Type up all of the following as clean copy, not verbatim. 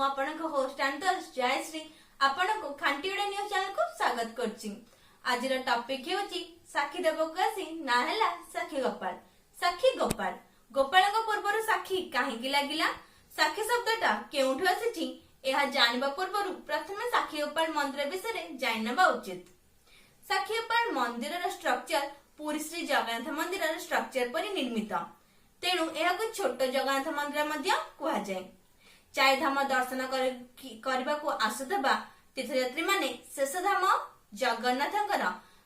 ଆପଣଙ୍କ host and ଦୋସ୍ତ ଜୟଶ୍ରୀ ଆପଣଙ୍କୁ ଖାଣ୍ଟି ଓଡ଼ିଆ ନ୍ୟୁଜ ଚ୍ୟାନେଲକୁ ସ୍ୱାଗତ କରୁଛି। ଆଜିର ଟପିକ ହେଉଛି ସାକ୍ଷୀ ଦେବାକୁ ଆସି ନା ହେଲା ସାକ୍ଷୀ ଗୋପାଳ। ସାକ୍ଷୀ ଗୋପାଳ, ଗୋପାଳଙ୍କ ପୂର୍ବରୁ ସାକ୍ଷୀ କାହିଁକି ଲାଗିଲା, ସାକ୍ଷୀ ଶବ୍ଦଟା କେଉଁଠୁ ଆସିଛି, ଏହା ଜାଣିବା ପୂର୍ବରୁ ପ୍ରଥମେ ସାକ୍ଷୀ ଗୋପାଳ ମନ୍ଦିର ବିଷୟରେ ଜାଣିନେବା ଉଚିତ। ସାକ୍ଷୀ ଗୋପାଳ ମନ୍ଦିରର ଷ୍ଟ୍ରକ୍ଚର ପୁରୀ ଶ୍ରୀ ଜଗନ୍ନାଥ ମନ୍ଦିରର ଷ୍ଟ୍ରକ୍ଚର ପରି ନିର୍ମିତ, ତେଣୁ ଏହାକୁ ଛୋଟ ଜଗନ୍ନାଥ ମନ୍ଦିର ମଧ୍ୟ କୁହାଯାଏ। ଚାରିଧାମ ଦର୍ଶନ କରିବାକୁ ଆସୁଥିବା ତୀର୍ଥଯାତ୍ରୀମାନେ ଶେଷଧାମ ଜଗନ୍ନାଥଙ୍କର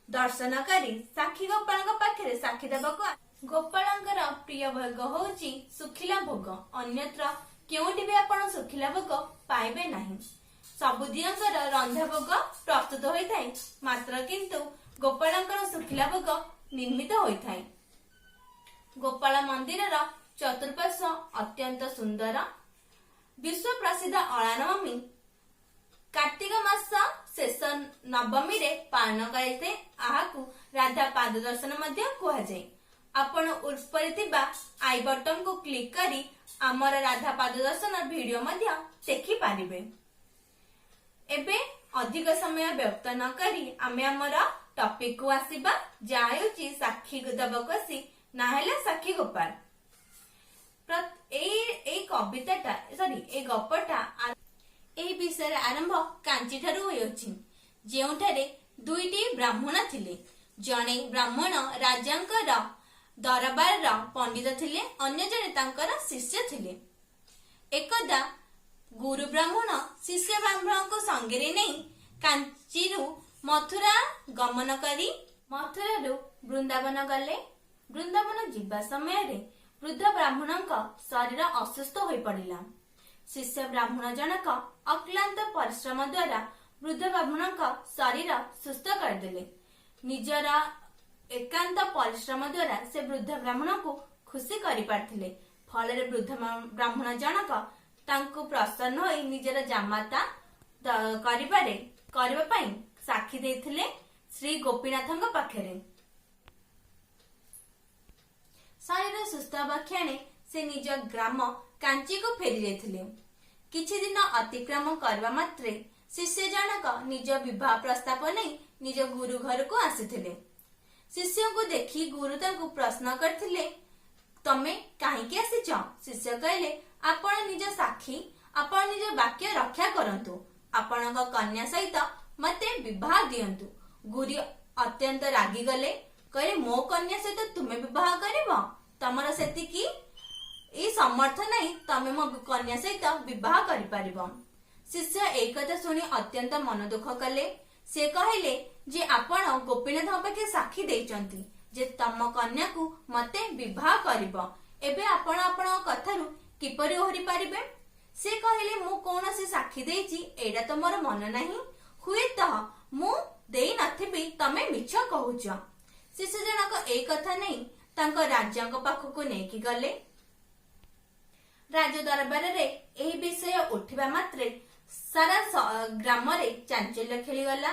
ଦର୍ଶନ କରି ସାକ୍ଷୀ ଗୋପାଳଙ୍କ ପାଖରେ ସାକ୍ଷୀ ଦେବାକୁ। ଗୋପାଳଙ୍କର ପ୍ରିୟ ଭୋଗ ହଉଛି ଶୁଖିଲା ଭୋଗ। ଅନ୍ୟତ୍ର କେଉଁଠି ବି ଆପଣ ଶୁଖିଲା ଭୋଗ ପାଇବେ ନାହିଁ। ସବୁ ଦିଅଙ୍କର ରନ୍ଧା ଭୋଗ ପ୍ରସ୍ତୁତ ହୋଇଥାଏ, ମାତ୍ର କିନ୍ତୁ ଗୋପାଳଙ୍କର ଶୁଖିଲା ଭୋଗ ନିର୍ମିତ ହୋଇଥାଏ। ଗୋପାଳ ମନ୍ଦିରର ଚତୁଃପାର୍ଶ୍ୱ ଅତ୍ୟନ୍ତ ସୁନ୍ଦର। ବିଶ୍ୱ ପ୍ରସିଦ୍ଧ ଅଁଳାନବମୀ କାର୍ତ୍ତିକ ମାସ ଶେଷ ନବମୀରେ ପାଳନ କରାଯାଇଥାଏ। ଏହାକୁ ରାଧା ପାଦ ଦର୍ଶନ ମଧ୍ୟ କୁହାଯାଏ। ଆପଣ ଉପରେ ଥିବା I ବଟନକୁ କ୍ଲିକ୍ କରି ଆମର ରାଧା ପାଦ ଦର୍ଶନ ଭିଡିଓ ମଧ୍ୟ ଦେଖିପାରିବେ। ଏବେ ଅଧିକ ସମୟ ବ୍ୟକ୍ତ ନ କରି ଆମେ ଆମର ଟପିକ କୁ ଆସିବା, ଯାହା ହେଉଛି ସାକ୍ଷୀ ଦେବାକୁ ଆସି ନା ହେଲା ସାକ୍ଷୀ ଗୋପାଳ। ଏଇ ଏଇ କବିତାଟା, ସରି, ଏଇ ଗପଟା ଏହି ବିଷୟରେ ଆରମ୍ଭ କାଞ୍ଚି ଠାରୁ ହୋଇଅଛି, ଯେଉଁଠାରେ ଦୁଇଟି ବ୍ରାହ୍ମଣ ଥିଲେ। ଜଣେ ବ୍ରାହ୍ମଣ ରାଜାଙ୍କର ଦରବାରର ପଣ୍ଡିତ ଥିଲେ, ଅନ୍ୟ ଜଣେ ତାଙ୍କର ଶିଷ୍ୟ ଥିଲେ। ଏକଦା ଗୁରୁ ବ୍ରାହ୍ମଣ ଶିଷ୍ୟ ବ୍ରାହ୍ମଣଙ୍କୁ ସଙ୍ଗରେ ନେଇ କାଞ୍ଚିରୁ ମଥୁରା ଗମନ କରି ମଥୁରାରୁ ବୃନ୍ଦାବନ ଗଲେ। ବୃନ୍ଦାବନ ଯିବା ସମୟରେ ବୃଦ୍ଧ ବ୍ରାହ୍ମଣଙ୍କ ଶରୀର ଅସୁସ୍ଥ ହୋଇପଡ଼ିଲା। ଶିଷ୍ୟ ବ୍ରାହ୍ମଣ ଜଣକ ଅକ୍ଲାନ୍ତ ପରିଶ୍ରମ ଦ୍ୱାରା ବୃଦ୍ଧ ବ୍ରାହ୍ମଣଙ୍କ ଶରୀର ସୁସ୍ଥ କରିଦେଲେ। ନିଜର ଏକାନ୍ତ ପରିଶ୍ରମ ଦ୍ୱାରା ସେ ବୃଦ୍ଧ ବ୍ରାହ୍ମଣଙ୍କୁ ଖୁସି କରିପାରିଥିଲେ। ଫଳରେ ବୃଦ୍ଧ ବ୍ରାହ୍ମଣ ଜଣକ ତାଙ୍କୁ ପ୍ରସନ୍ନ ହୋଇ ନିଜର ଜାମାତା କରିବା ପାଇଁ ସାକ୍ଷୀ ଦେଇଥିଲେ ଶ୍ରୀ ଗୋପୀନାଥଙ୍କ ପାଖରେ। ଶରୀର ସୁସ୍ଥ ହେବା କ୍ଷଣେ ସେ ନିଜ ଗ୍ରାମ କାଞ୍ଚିକୁ ଫେରି ଯାଇଥିଲେ। କିଛି ଦିନ ଅତିକ୍ରମ କରିବା ମାତ୍ରେ ଶିଷ୍ୟ ଜଣକ ନିଜ ବିବାହ ପ୍ରସ୍ତାବ ନେଇ ନିଜ ଗୁରୁ ଘରକୁ ଆସିଥିଲେ। ଶିଷ୍ୟଙ୍କୁ ଦେଖି ଗୁରୁ ତାଙ୍କୁ ପ୍ରଶ୍ନ କରିଥିଲେ, "ତମେ କାହିଁକି ଆସିଛ?" ଶିଷ୍ୟ କହିଲେ, "ଆପଣ ନିଜ ବାକ୍ୟ ରକ୍ଷା କରନ୍ତୁ। ଆପଣଙ୍କ କନ୍ୟା ସହିତ ମତେ ବିବାହ ଦିଅନ୍ତୁ।" ଗୁରୁ ଅତ୍ୟନ୍ତ ରାଗିଗଲେ। କହିଲେ, "ମୋ କନ୍ୟା ସହିତ ତୁମେ ବିବାହ କରିବ? ତମର ସେତିକି ଏଇ ସମର୍ଥ ନାହିଁ, ତମେ ମୋ କନ୍ୟା ସହିତ ବିବାହ କରିପାରିବ।" ଶିଷ୍ୟ ଏଇ କଥା ଶୁଣି ଅତ୍ୟନ୍ତ ମନ ଦୁଃଖ କଲେ। ସେ କହିଲେ ଯେ ଆପଣ ଗୋପୀନାଥଙ୍କ ପାଖେ ସାକ୍ଷୀ ଦେଇଛନ୍ତି ଯେ ତମ କନ୍ୟାକୁ ମତେ ବିବାହ କରିବ। ଏବେ ଆପଣ ଆପଣଙ୍କ କଥାରୁ କିପରି ଓହରି ପାରିବେ? ସେ କହିଲେ, "ମୁଁ କୌଣସି ସାକ୍ଷୀ ଦେଇଛି, ଏଇଟା ତ ମୋର ମନ ନାହିଁ। ହୁଏତ ମୁଁ ଦେଇ ନଥିବି, ତମେ ମିଛ କହୁଛ।" ଶିଷ୍ୟ ଜଣକ ଏଇ କଥା ନେଇ ତାଙ୍କ ରାଜାଙ୍କ ପାଖକୁ ନେଇକି ଗଲେ। ରାଜ ଦରବାରରେ ଏହି ବିଷୟ ଉଠିବା ମାତ୍ରେ ସାରା ଗ୍ରାମରେ ଚାଞ୍ଚଲ୍ୟ ଖେଳିଗଲା।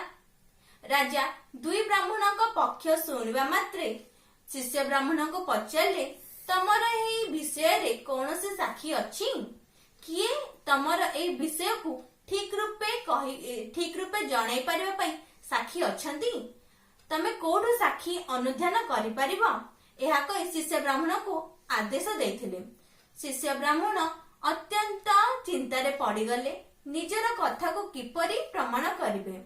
ରାଜା ଦୁଇ ବ୍ରାହ୍ମଣଙ୍କ ପକ୍ଷ ଶୁଣିବା ମାତ୍ରେ ଶିଷ୍ୟ ବ୍ରାହ୍ମଣଙ୍କୁ ପଚାରିଲେ, "ତମର ଏହି ବିଷୟରେ କୌଣସି ସାକ୍ଷୀ ଅଛି? କିଏ ତମର ଏହି ବିଷୟକୁ ଠିକ ରୂପେ ଜଣାଇ ପାରିବା ପାଇଁ ସାକ୍ଷୀ ଅଛନ୍ତି? ତମେ କୋଉଠୁ ସାକ୍ଷୀ ଅନୁଧ୍ୟାନ କରିପାରିବ?" ଏହା କହି ଶିଷ୍ୟ ବ୍ରାହ୍ମଣକୁ ଆଦେଶ ଦେଇଥିଲେ। ଶିଷ୍ୟ ବ୍ରାହ୍ମଣ ଅତ୍ୟନ୍ତ ଚିନ୍ତାରେ ପଡ଼ିଗଲେ, ନିଜର କଥାକୁ କିପରି ପ୍ରମାଣ କରିବେ।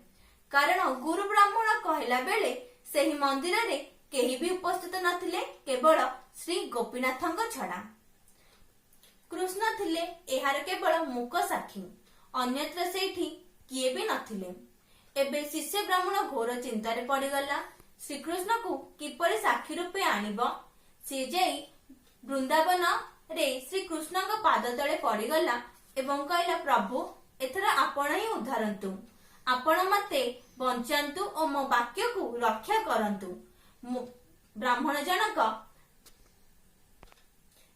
କାରଣ ଗୁରୁ ବ୍ରାହ୍ମଣ କହିଲା ବେଳେ ସେହି ମନ୍ଦିରରେ କେହି ବି ଉପସ୍ଥିତ ନଥିଲେ, କେବଳ ଶ୍ରୀ ଗୋପୀନାଥଙ୍କ ଛଡା। କୃଷ୍ଣ ଥିଲେ ଏହାର କେବଳ ମୂକ ସାକ୍ଷୀ, ଅନ୍ୟତ୍ର ସେଇଠି କିଏ ବି ନଥିଲେ। ଏବେ ଶିଷ୍ୟ ବ୍ରାହ୍ମଣ ଘୋର ଚିନ୍ତାରେ ପଡ଼ିଗଲା, ଶ୍ରୀକୃଷ୍ଣକୁ କିପରି ସାକ୍ଷୀ ରୂପେ ଆଣିବ। ସିଏ ଯାଇ ବୃନ୍ଦାବନରେ ଶ୍ରୀକୃଷ୍ଣଙ୍କ ପାଦ ତଳେ ପଡ଼ିଗଲା ଏବଂ କହିଲା, "ପ୍ରଭୁ, ଏଥର ଆପଣ ହିଁ ଉଦ୍ଧାରନ୍ତୁ। ଆପଣ ମତେ ବଞ୍ଚାନ୍ତୁ ଓ ମୋ ବାକ୍ୟକୁ ରକ୍ଷା କରନ୍ତୁ।" ବ୍ରାହ୍ମଣ ଜଣକ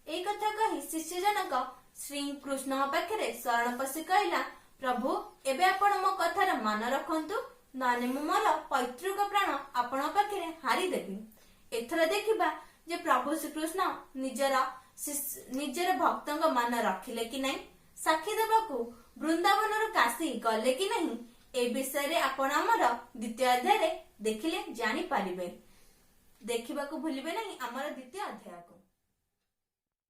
ଏଇ କଥା କହି ଶିଷ୍ୟ ଜଣକ ଶ୍ରୀକୃଷ୍ଣଙ୍କ ପାଖରେ ଶରଣ ପଶି କହିଲା, "ପ୍ରଭୁ, ଏବେ ଆପଣ ମୋ କଥାର ମାନ ରଖନ୍ତୁ, ନହେଲେ ମୁଁ ମୋର ପୈତୃକ ପ୍ରାଣ ଆପଣଙ୍କ ପାଖରେ ହାରିଦେବି।" ଏଥର ଦେଖିବା ଯେ ପ୍ରଭୁ ଶ୍ରୀକୃଷ୍ଣ ନିଜର ଭକ୍ତଙ୍କ ମାନ ରଖିଲେ କି ନାହିଁ। ସାକ୍ଷୀ ଦେବାକୁ ବୃନ୍ଦାବନରୁ କାଶୀ ଗଲେ କି ନାହିଁ, ଏ ବିଷୟରେ ଆପଣ ଆମର ଦ୍ୱିତୀୟ ଅଧ୍ୟାୟରେ ଦେଖିଲେ ଜାଣିପାରିବେ। ଦେଖିବାକୁ ଭୁଲିବେ ନାହିଁ ଆମର ଦ୍ୱିତୀୟ ଅଧ୍ୟାୟକୁ।